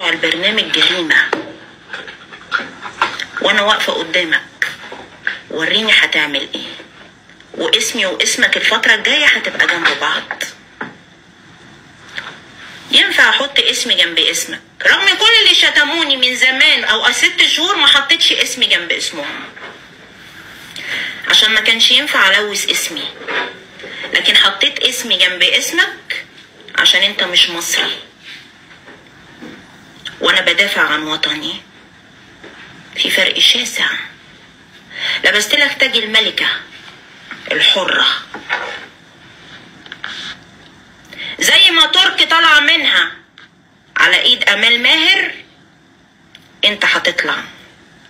البرنامج جريمة، وانا واقفة قدامك، وريني هتعمل ايه. واسمي واسمك الفترة الجاية هتبقى جنب بعض. ينفع احط اسمي جنب اسمك؟ رغم كل اللي شتموني من زمان او 6 شهور ما حطيتش اسمي جنب اسمهم، عشان ما كانش ينفع الوث اسمي، لكن حطيت اسمي جنب اسمك عشان انت مش مصري وانا بدافع عن وطني. في فرق شاسع. لبست لك تاج الملكة الحرة زي ما ترك طلع منها على ايد امال ماهر، انت هتطلع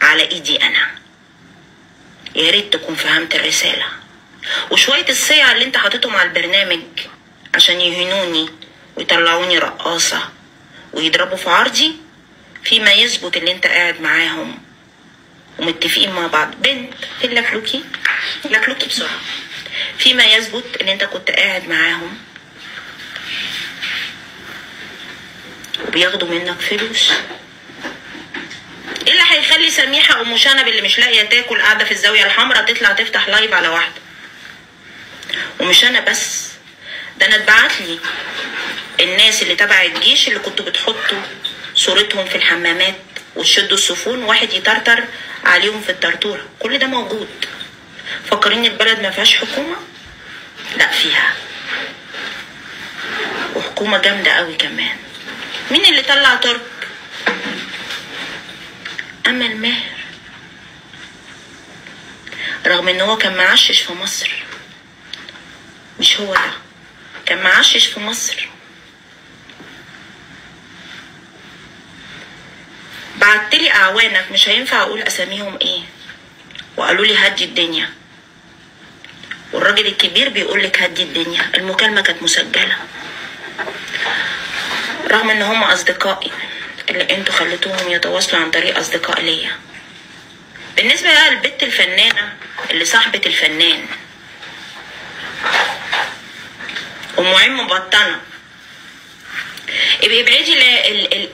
على ايدي انا. يا ريت تكون فهمت الرسالة. وشوية الصيع اللي انت حاططهم على البرنامج عشان يهينوني ويطلعوني رقاصة ويضربوا في عرضي، فيما يثبت اللي انت قاعد معاهم ومتفقين مع بعض. بنت فين لكلوكي؟ لكلوكي بسرعة. فيما يثبت ان انت كنت قاعد معاهم وبياخدوا منك فلوس. ايه اللي هيخلي سميحة ام شنب اللي مش لاقية تاكل قاعدة في الزاوية الحمراء تطلع تفتح live على واحدة؟ ومش انا بس، ده انا اتبعت لي الناس اللي تبع الجيش اللي كنتوا بتحطوا صورتهم في الحمامات وتشدوا السفون واحد يطرطر عليهم في الطرطوره. كل ده موجود. فاكرين البلد ما فيهاش حكومة؟ لا فيها، وحكومة جامدة قوي كمان. مين اللي طلع ترك؟ امل ماهر، رغم ان هو كان معشش في مصر. مش هو ده كان معشش في مصر. بعتلي اعوانك، مش هينفع اقول اساميهم ايه، وقالوا لي هدي الدنيا، والراجل الكبير بيقول لك هدي الدنيا. المكالمة كانت مسجله، رغم ان هم اصدقائي اللي انتوا خليتوهم يتواصلوا عن طريق اصدقاء ليا. بالنسبة بقى للبت الفنانة اللي صاحبه الفنان ام عين مبطنه، ابقي ابعدي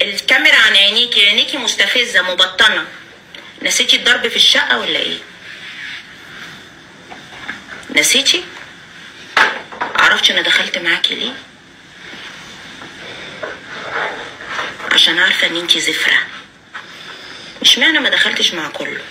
الكاميرا عن عينيكي، عينيكي مستفزة مبطنه. نسيتي الضرب في الشقة ولا ايه؟ نسيتي؟ عرفتي انا دخلت معاكي ليه؟ عشان عارفه ان انتي زفره. مش معنى ما دخلتش مع كله.